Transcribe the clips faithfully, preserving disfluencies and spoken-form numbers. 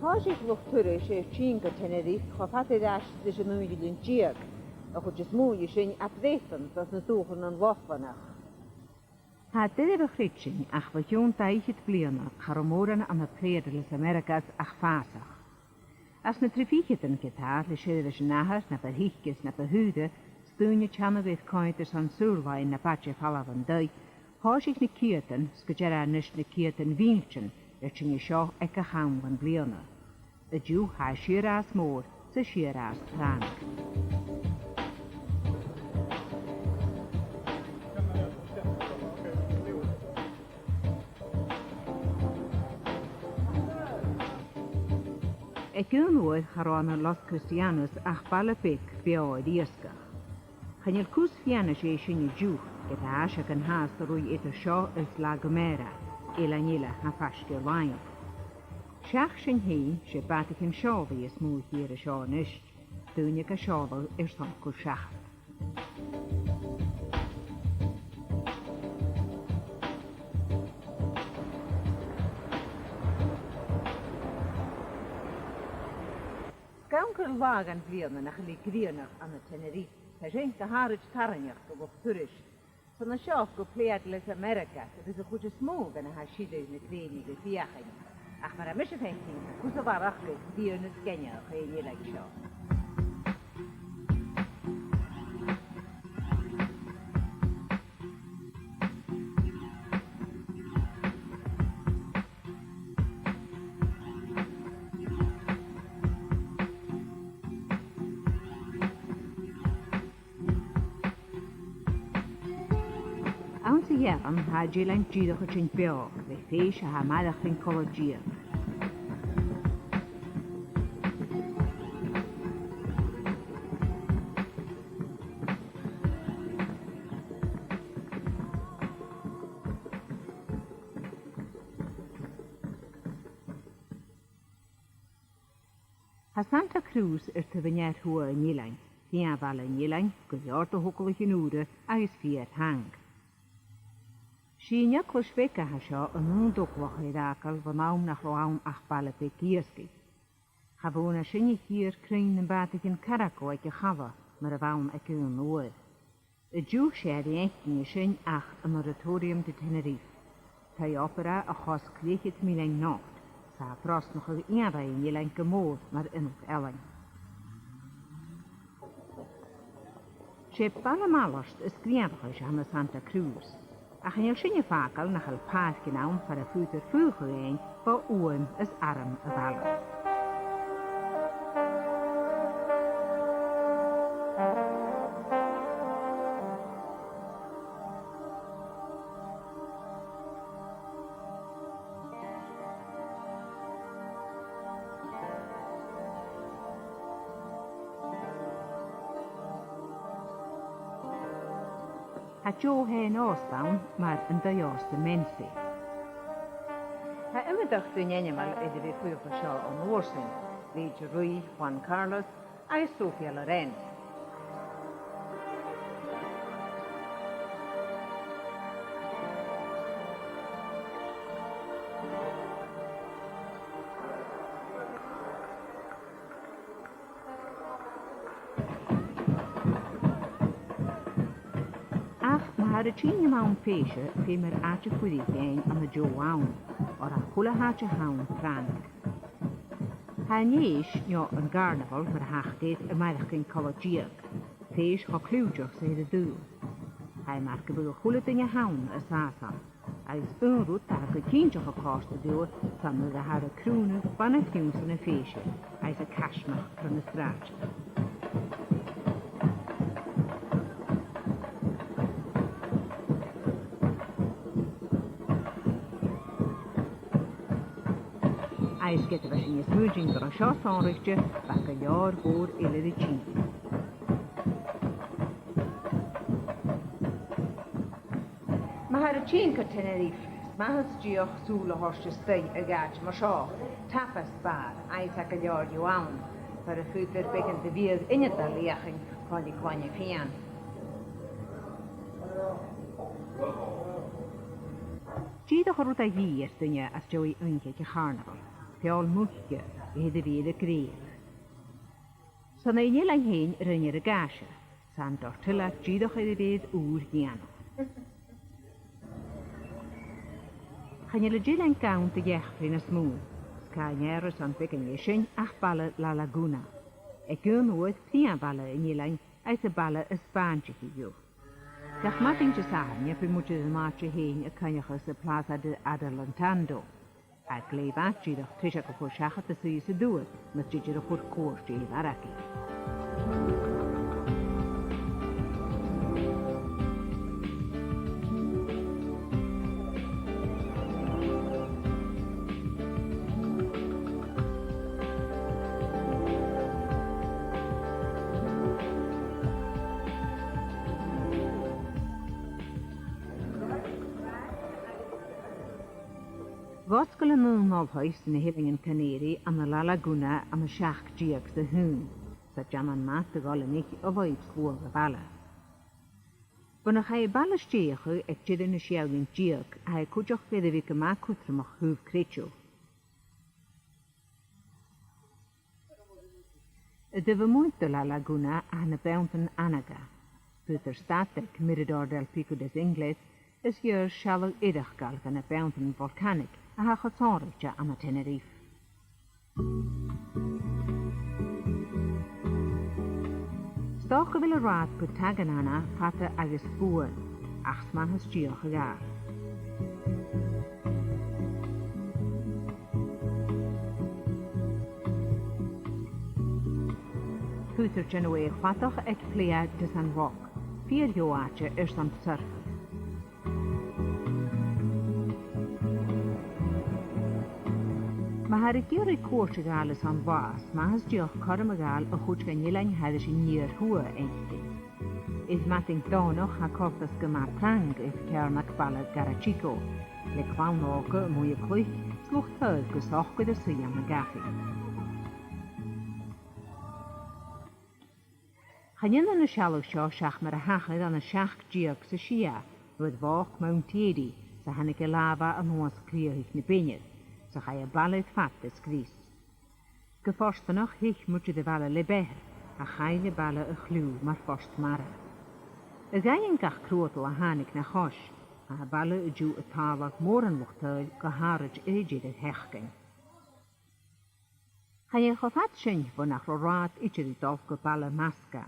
Thòisich luchd-turais air tighinn gu Tenerife cho fada air ais ris an naoidheamh linn deug, a' chuid as motha de sin à Breatainn, anns na dùthchannan Lochlannach. Tha e doirbh a chreidsinn, ach bho chionn dà fhichead bliadhna cha robh mòran ann am Playa de las Américas ach fàsach. Anns na trì ficheadan ge-tà, le seirbheis an athar na bu thuige 's na bu shaoire, 's daoine a' teannadh air coimhead airson saor-làithean na b' fhaide falbh an taigh, thòisich na ceudan, 's gu dearbh a-nis na ceudan mhìltean, air tighinn an seo aig gach àm dhen bhliadhna. An-diugh tha Sìor Às Mòr 's Sìor Às Phrang. Aig aon uair cha robh ann an Los Cristianos ach baile beag beò air iasgach. Chan eil cus fianais an sin an-diugh, ged a tha aiseag an fhathast a' ruith eadar seo is La Gomera, eilean eile a tha faisg air làimh. Seach sin fhèin, 's e bàtaichean seòlaidh as motha a th' air an seo a-nis, daoine ga sheòladh airson cur seachad. Gun cur làithean bhliadhna nach eil i grianach ann an Tenerife, tha sin gu h-àraid tarraingeach do luchd-turais. 'S ann an seo gu Playa de las Américas a bhios a' chuid as motha dhen a tha sireadh na grèine ri feuchainn. Ach mar a tha mise a' faicinn, cus a bharrachd air bhiadh nas gainne a' chaoin eile seo. Anns a' Ghearran tha an t-eilean dìreach a' tighinn beò, le fèis a tha a maireachdainn cola-deug. Tha Santa Cruz air taobh an ear-thuath an eilein, fèidh-bhaile an eilein, gu leòr de thogalaichean ùra agus fìor theanga. 'S i an eaglais bheag a tha seo an aon togalach air fhàgail bhon àm nach robh ann ach baile beag iasgaich. Cha mhòr nach eil sin a' chiad chruinn nam bàtaichean cargo aig a' chala mar a bh' ann aig aon uair. An-diugh 's e a bhitheas againn an sin ach an Oratorium de Tenerife, taigh opera a chosg leth-cheud millean not, 's a tha a' brosnachadh ìomhaigh an eilein gu mòr mar ionad ealain. 'S e baile malairt is grianachais a th' ann an Santa Cruz, ach chan eil sin a' fàgail nach eil pàircean ann far am faodar faochadh fhaighinn bho fhuaim is arm a' bhaile. Tha deagh shean-òsta ann mar an taigh-òsta Mensi. Tha iomadach duine ainmeil air a bhith a' fuireach an seo an uair sin, leithid Rui Juan Carlos agus Sofia Loren. Ach ma tha thu air tighinn am bonn fèise, feumar àite-fuirich fhaighinn ann an deagh àm, oir tha a h-uile h-àite a th' ann trang. Tha an fhèis, no an carnabhal mar a thachair, a' maireachdainn cola-deug, fèis cho cliùiteach 's a th' air an t-saoghal. Tha e mar gum biodh a h-uile duine a th' ann a' sàs ann. Agus aon rud a tha gu cinnteach a' còrdadh riutha, 's ann nuair a tha iad a' crùnadh bana-chliùnsan na fèise agus a' caismeachd tro na sràidean. Agus ged a bha sinne a' smaointinn gun robh seo sònraichte, bha gu leòr mòr eile ri tighinn. Ma tha thu air tighinn gu Tenerife, 's math is dìreach sùil a thoirt a-staigh aig àite mar seo, Tapas Bar, agus tha gu leòr dhiubh ann, far am faodar beagan de bhiadh ionadail fheuchainn còmhla ri glainne fìon. Dìreach an rud a dhìth air duine às dèidh oidhche aig a' charnabhal. feòil muice, a tha air a bhith air a ghrèidheadh. 'S ann aig an eilean fhèin a rinneadh ar gàise, 's an tortilla dìreach air a bhith ùr-dhèanach. Chan eil an t-eilean gann de dh'eachdraidh nas motha, 's chan eil airson beagan dheth sin ach baile La Laguna. Aig aon uair, prìomh bhaile an eilein, agus am baile as bàintiche dhiubh. Gach madainn Disathairne, bidh muinntir an àite fhèin a' coinneachadh sa Plaza de Adelantado. Tha e glè mhath dìreach tuilleadh a chur seachad a-staigh san dùthaich, no idir a chur cuairt air margaidh. Dh'fhosgail an aon oilthigh sna h-Eileanan Canary ann an La Laguna ann an seachd deug 's a h-aon, 's a' dèanamh math de dh'oileanaich a lorg sluagh a' bhaile. Bhon a chaidh am baile a stèidheachadh aig deireadh na seachd aonaich deug, tha e cuideachd air a bhith gu math cudromach thaobh creideamh. An taobh a-muigh de La Laguna a tha na beanntan Anaga. Faodar stad aig Mirador del Pico de Singles, is e sealladh eireachdail dha na beanntan volcanic a tha cho sònraichte ann an Tenerife. 'S dòcha gu bheil an rathad gu taigh an Ana fada agus buan, ach 's math a stèidheachadh e. Faodar dèanamh e a chladach aig Playa de San Roque, fìor dheagh àite airson surfadh. Ma tha sibh ag iarraidh cuairt a ghabhail airson latha, 's math as dòcha cothrom a ghabhail a chur dhan eilean thairis an iar-thuath fhaicinn. Air madainn Dòmhnach tha coltas gu math trang air ceàrnag baile Garachico, le clann òga a-muigh a' cluich, 's luchd-tadhail gu socair a' suidhe ann an cafaidh. Chan ionann an sealladh seo seach mar a thachair ann an seachd deug 's a sia, nuair a mhòch Mount Airy, 's a thàinig an lava a-nuas Crìochaidh na Beinne, 's a chaidh am baile air fad a sgrios. Gu fortanach, theich muinntir a' bhaile le beatha, ach chaill am baile a chliù mar phort-mara. An cànan gach cruadal a thàinig na chois, tha am baile an-diugh a' tàladh mòran luchd-tadhail gu h-àraid air an t-seachdain. Chan eil e cho fad sin bhon nach robh rathad idir a' dol gu baile Masca,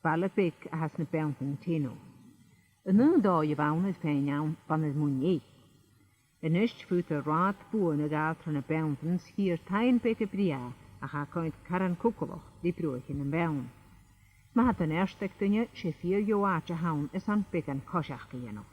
baile beag a tha sna beanntan Teno. An aon dòigh a bh' ann air faighinn ann, b' ann air muin eich. A-nis, faodar rathad buan a ghabhail tro na beanntan 's a' chiad taigh beag a' bruidhinn, ach tha e a' coimhead caran cugallach ri bruaichean nam beann. Ma tha e neart aig duine, 's e fìor dheagh àite a th' ann airson beagan coiseachd a dhèanamh.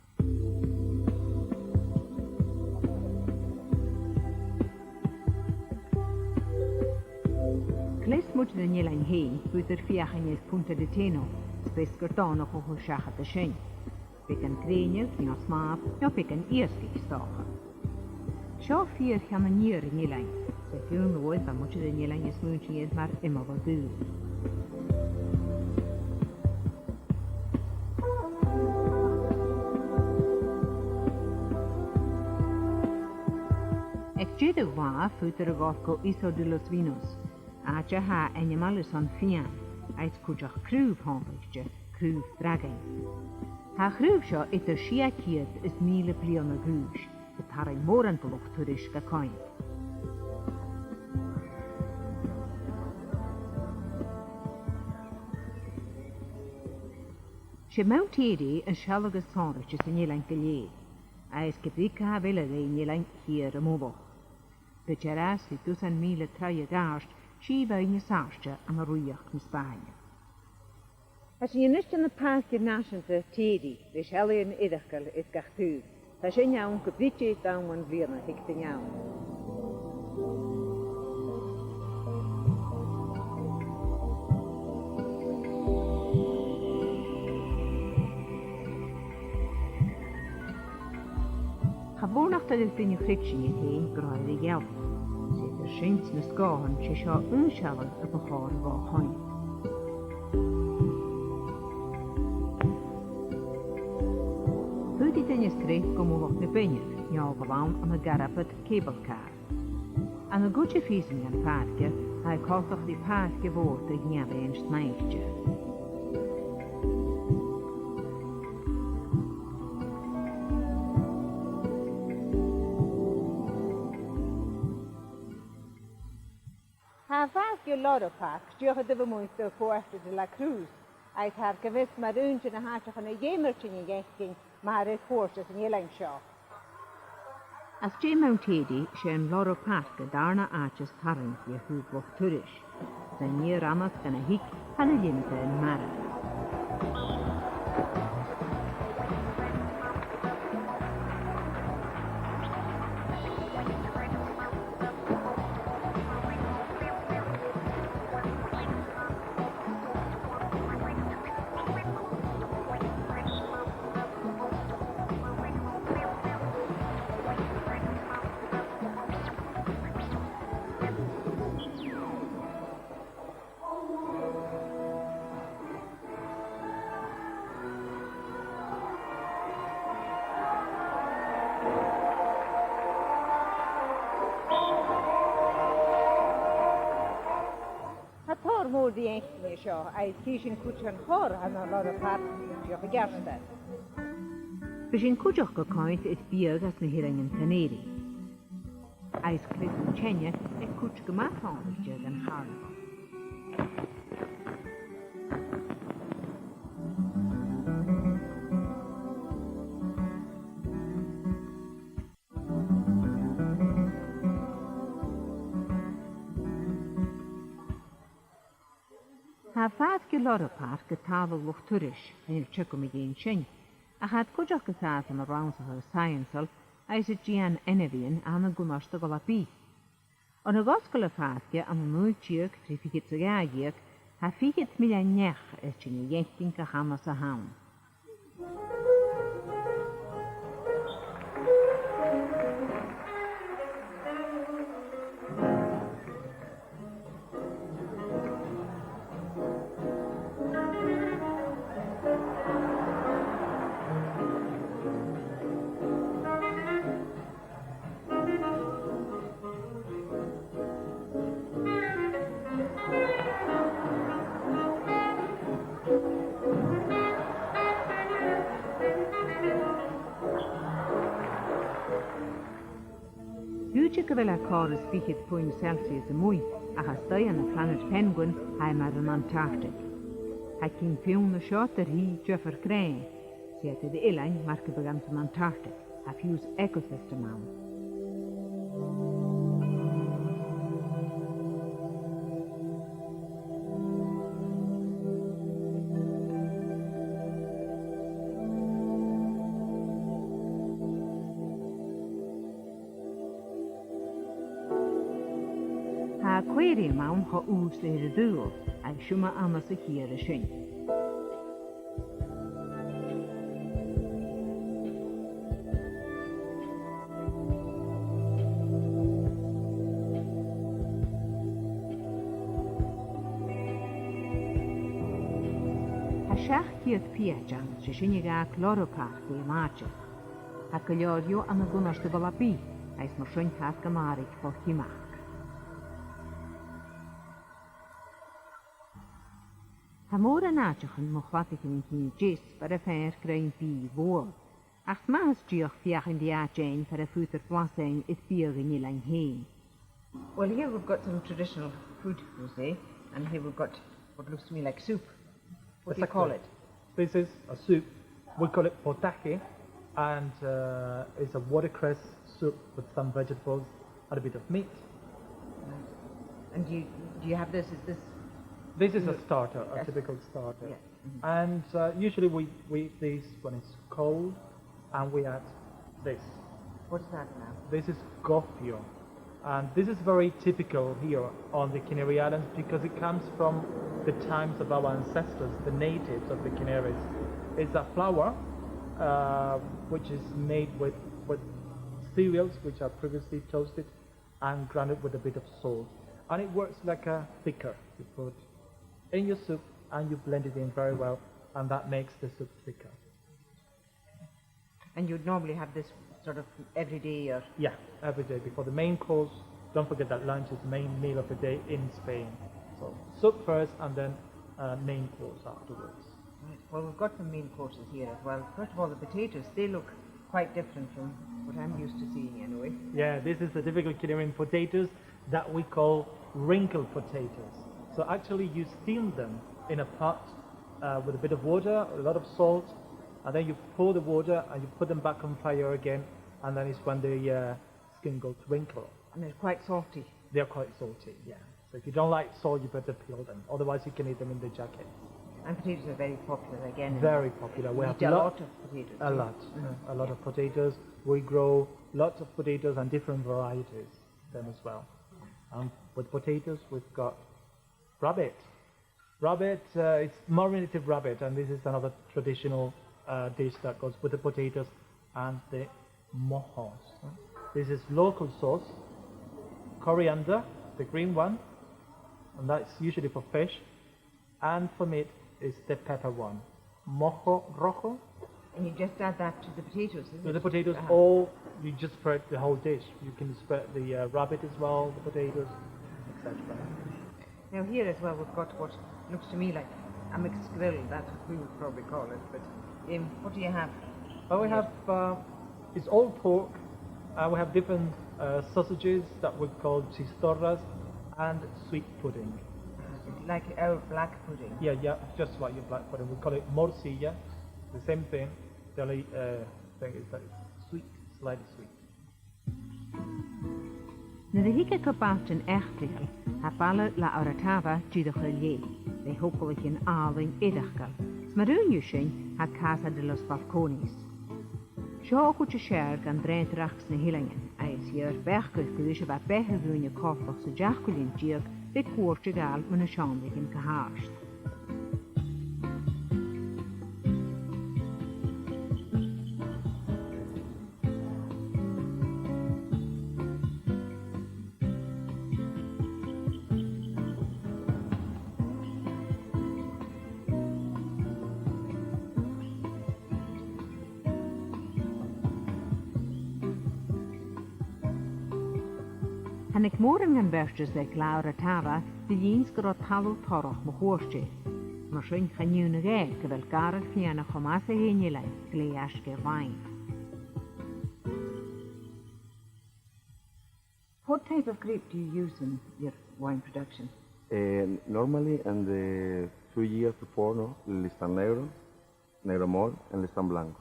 Gleus muinntir an eilein fhèin, faodar feuchainn air Punta de Teno, 's feasgar Dòmhnach a chur seachad an sin. Beagan grèine, no snàmh, no beagan iasgaich 's dòcha. Seo fìor cheann an iar an eilein, 's aig aon uair bha muinntir an eilein a' smaoineachadh air mar iomall an dùil. Aig deireadh latha, faodar a dhol gu Iso de los Vinos, àite a tha ainmeil airson fìon, agus cuideachd craobh shònraichte, Craobh Dragain. Tha an craobh seo eadar sia ceud is mìle bliadhna a dh'aois, a' tarraing mòran de luchd-turais ga coimhead. 'S e Mount Airy an sealladh as sònraichte san eilean gu lèir, agus ge brith càit a bheil e air an eilean, chì thu e a-mullach. Bidh e air ais ri dusan mìle troigh a dh'àird, 's i a' bheinn as àirde ann an rìoghachd na Spàinne. Tha sinn a-nis ann am Pàirc Nàiseanta Teide, le seallaidhean eireachdail air gach taobh. Tha sin ann gu brith Didòmhnaich a' bhliadhna a thig an-diugh. Cha mhòr nach toil le daoine a chreidsinn iad fhèin gun robh e air a ghealladh. 'S e air sin, sna sgòthan, 's e seo aon sealladh a bu chòir a bhith a' coimhead. Faodaidh duine sgrìobhadh gu mullach na beinne, no a' bhliadhna ann an garbad cable car. Ann an cuid de phìosan dhen phàirc, tha e coltach ri pàirc mhòr de dh'fheadhainn shnàithte. Tha am pàirc aig Loro Park dìreach a' dol a-muigh do Puerto de la Cruz, agus tha e gu bhith mar aon de na h-àiteachan a dh'fheumar tighinn a dh'fhaicinn ma tha sibh air chuairt air an eilean seo. Às dèidh Mount Airy, 's e an Loro Park an dàrna àite as tarraingte a thaobh luchd-turais. 'S an fhìor annasd dhen a thig, tha na liontan mara. Tha tòrr mòr de dh'fhaicinn an seo, agus chì sinn cuid den chòrr ann an Loro Park an-diugh a-rithist. Bidh sinn cuideachd a' coimhead air biadh às na h-Eileanan Canairigh. Agus cleith an teine aig cuid gu math sònraichte den charnabhal. Tha Pàirc Loro Park a' tàladh luchd-turais, chan eil teagamh mu dheidhinn sin, ach tha iad cuideachd a' fàs ann an rannsachadh saidheansail agus a' dìon ainmhidhean ann an cunnart a' ghola-bìdh. On a dh'fhosgail am pàirc ann an naoi deug trì fichead 's a dhà dheug, tha fichead millean neach air tighinn a dh'fhaicinn gach annas a th' ann. Dh'fhaodte gu bheil e còrr is fichead puing Celsius a-muigh, ach às dèidh na planaid penguin, tha e mar an Antarctic. Tha cinn fionn an seo de thrì diofar ghnè, 's iad air eilean mar gum biodh anns an Antarctic, tha fiù 's ecosystem ann. Tha aquarium ann cho ùr 's a tha e ri dùil, agus seo mar a tha e anns a' chiad sin. Tha seachd ceud piat ann, 's e sin a dh'fhàg Loro Park ri an àite. Tha gu leòr dhiubh ann an cunnart a' ghola-bìdh, agus mar sin tha iad gun àraidh fo chimeachd. Tha mòran àiteachan mu chladaichean an cinn deas far am faighear grèim-bìdh mhòr, ach 's math as dòcha feuchainn ri àite fhaighinn far am faodar blasad fhaighinn air biadh an eilein fhèin. Well, here we've got some traditional food, you see, and here we've got what looks to me like soup. What do you call it? This is a soup. We call it potaje, and uh, it's a watercress soup with some vegetables and a bit of meat. Right. And do you, do you have this? Is this... This is a starter, a typical starter. Yeah. Mm-hmm. And uh, usually we, we eat this when it's cold, and we add this. What's that now? This is gofio. And this is very typical here on the Canary Islands because it comes from the times of our ancestors, the natives of the Canaries. It's a flour uh, which is made with, with cereals which are previously toasted and grounded with a bit of salt. And it works like a thicker. You put in your soup and you blend it in very well, and that makes the soup thicker. And you'd normally have this sort of every day, or... Yeah, every day before the main course, Don't forget that lunch is the main meal of the day in Spain. So soup first and then uh, main course afterwards. Right. Well, we've got some main courses here as well. First of all, the potatoes, they look quite different from what I'm used to seeing anyway. Yeah, this is the typical Ciarraidh potatoes that we call wrinkle potatoes. So actually you steam them in a pot uh, with a bit of water, a lot of salt, and then you pour the water and you put them back on fire again, and then it's when the uh, skin goes wrinkle. And they're quite salty. They're quite salty, yeah. So if you don't like salt, you better peel them. Otherwise, you can eat them in the jackets. And potatoes are very popular again. Very popular. We have a lot of potatoes. A lot, a lot of potatoes. We grow lots of potatoes and different varieties of them as well. And with potatoes, we've got rabbit. Rabbit, uh, it's marinated rabbit, and this is another traditional uh, dish that goes with the potatoes and the mohos. This is local sauce, coriander, the green one, and that's usually for fish, and for meat is the pepper one, mojo rojo. And you just add that to the potatoes, isn't it? To the potatoes, or you just spread the whole dish. You can spread the uh, rabbit as well, the potatoes, et cetera. Now here as well we've got what looks to me like a mixed grill, that we would probably call it, but um, what do you have? Oh, we have, uh, it's all pork, uh, we have different uh, sausages that we call chistorras and sweet pudding. Like our black pudding? Yeah, yeah, just like your black pudding. We call it morcilla, the same thing, the only uh, thing is that it's sweet, slightly sweet. Nuair a thig e gu bailtean eachdraidheil, tha baile La Orotava dìreach air leth, le togalaichean àlainn eireachdail, 's mar aon dhiubh sin, tha Casa de los Balcones. Seo a' chuid as fheàrr dhen bhraonarachd sna h-eileanan, agus 's e ar beachd gur e seo a bha beatha dhaoine coltach san t-seachdamh linn deug le cuairt a ghabhail mu na seòmraichean gu h-àrd. Thàinig mòran dhen bheartas aig La Orotava de dh'fhaighinn 's gun robh talamh torrach mun cuairt air. Mar sin, chan iongnadh e gu bheil gàrradh-chlèanna cho math 's a th' air an eilean glè fhaisg air bhàin. What type of grape do you use in your wine production? Uh, normally, in the two years before, no, Listán Negro, Negro Mor, and Listán Blanco.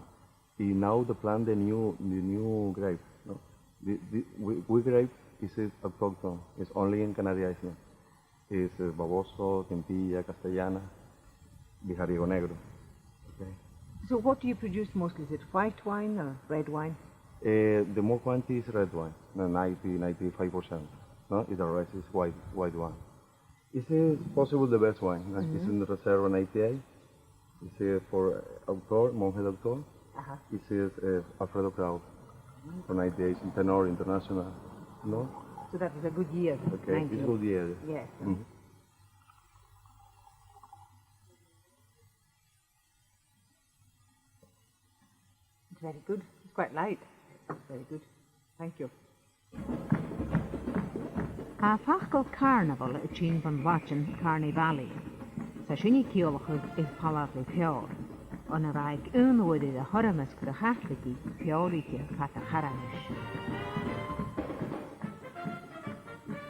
And now they plant the new, the new grape, no? The, the, we, we grape is it autochthone. It's only in Canary Islands. Is uh, Baboso, Quintilla, Castellana, Bijariego Negro. Okay. So what do you produce mostly? Is it white wine or red wine? Uh, the more quantity is red wine, no, ninety, ninety-five percent. No, is the rest is white, white wine. Is it possible the best wine? Like, is in Reserva ninety-eight. Is it for uh, autor, monje de autor? Aha. Is it uh, Alfredo Kraut for ninety-eight, tenor international? No? So that was a good year. Okay, it's a good year. Yes. Mm-hmm. It's very good. It's quite light. It's very good. Thank you. Tha am facal carnival a' tighinn bhon Laidinn carnivale. 'S e sin a' ciallachadh air falbh le feòil. On a bha aig aon uair air a thoirmeasg do Chaitligich feòil ithe fad a' Charghais.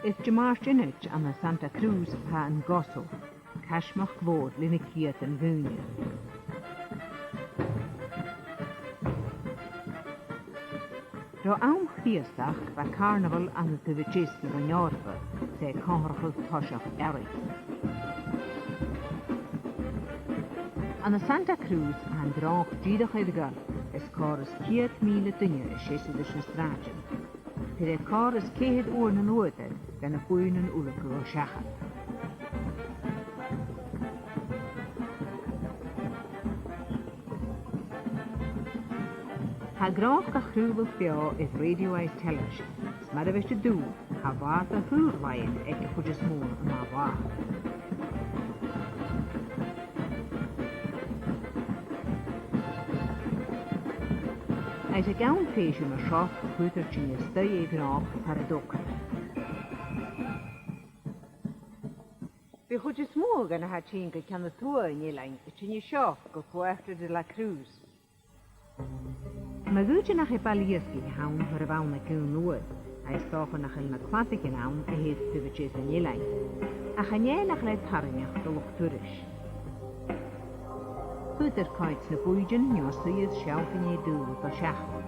Air Dimàirt Ionaid ann an Santa Cruz tha an Gozo, caismeachd mhòr le na ceudan dhaoine. Ro àm Chrìosdach bha carnival ann an taobh a deas na Roinn Eòrpa, 's e comharrachadh toiseach earraich. Ann an Santa Cruz tha an gnothach dìreach air dhol, is còrr is ceud mìle duine a' seasamh leis na sràidean. Pìos còrr is ceithir uairean an uaireadair dha na buidhnean uile gu seachad. Tha gnothach ga chraoladh beò air radio agus television, is mar a bhios tu an dùil, tha bàta shaor-làithean aig a' chuid as motha an ath-latha. Agus aig àm fèise mar seo, faodaidh tu tighinn a-staigh air a' ghnothach far an toir thu. A' chuid as motha dha na tha a' tighinn gu ceann a tuath an eilein, a' tighinn an seo gu Puerto de la Cruz. Ma dh'fhaodte nach e baile-iasgaich a th' ann, thoir a bh' ann aig aon uair, agus 's dòcha nach eil na cladaichean ann a tha air taobh a deas an eilein. Ach chan e nach eil e tarraingeach do luchd-turais. Faodaidh cuid de na bùithtean no suidhe is sealltainn an dùil do sheachdain.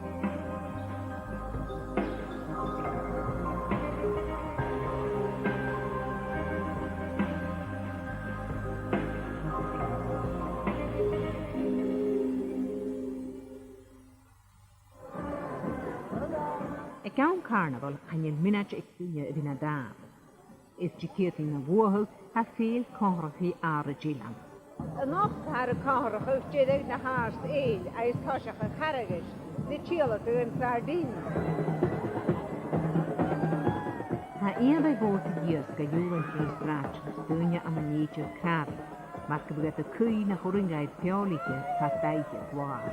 Aig àm Carnabhal, chan eil mionaid aig duine a bhith nad àm. Is Diciadain a' Bhuachaille, tha fèill comharrachaidh àraid eile ann. A-nochd tha ar comharrachadh deireadh na h-àrd-fhèill agus toiseach a' Charghais, le tiodhlacadh an t-sàrdinn. Tha iongnadh mhòr gu h-ìosal gu bheil an t-sràid agus daoine ann an èideadh cnàimh, mar gum biodh iad a' caoineadh nach urrainn dhaibh feòil ithe fad oidhche a' bhlàth.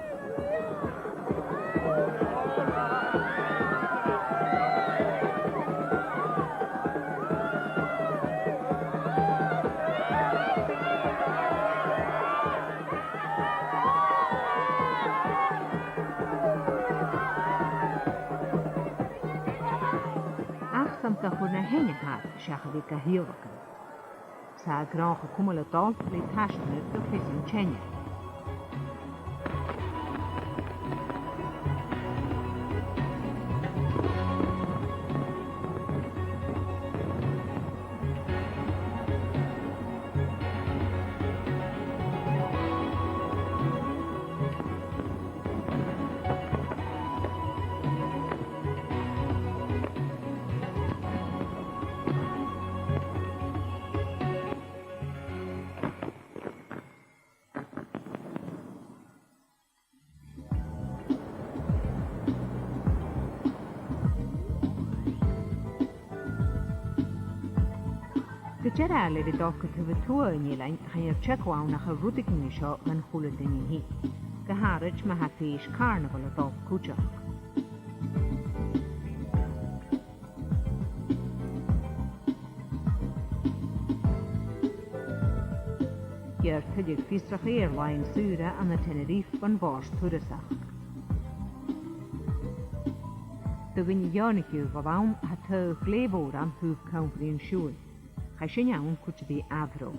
Ach 's ann do chuir na h-eòin a tha iad seach a bhith ga thiodhlacadh. 'S tha a' ghnothach a' cumail a' dol le taisteal gu Chris an Teine. Gu dearbh, le bhith a' dol gu taobh a tuath an eilein, chan eil teagamh ann ach air rudeigin an seo dhan a h-uile duine a thighinn, gu h-àraid ma tha fèis Carnabhal a' dol cuideachd. Gheibhear tuilleadh fiosrachaidh air làithean-saora ann an Tenerife bhon bhòrd turasachd. Do dhuine dheònaichte a dhol ann, tha taghadh glè mhòr ann taobh Cambrian Siùil. Chaidh sinn ann cuid de bhith aimhreo.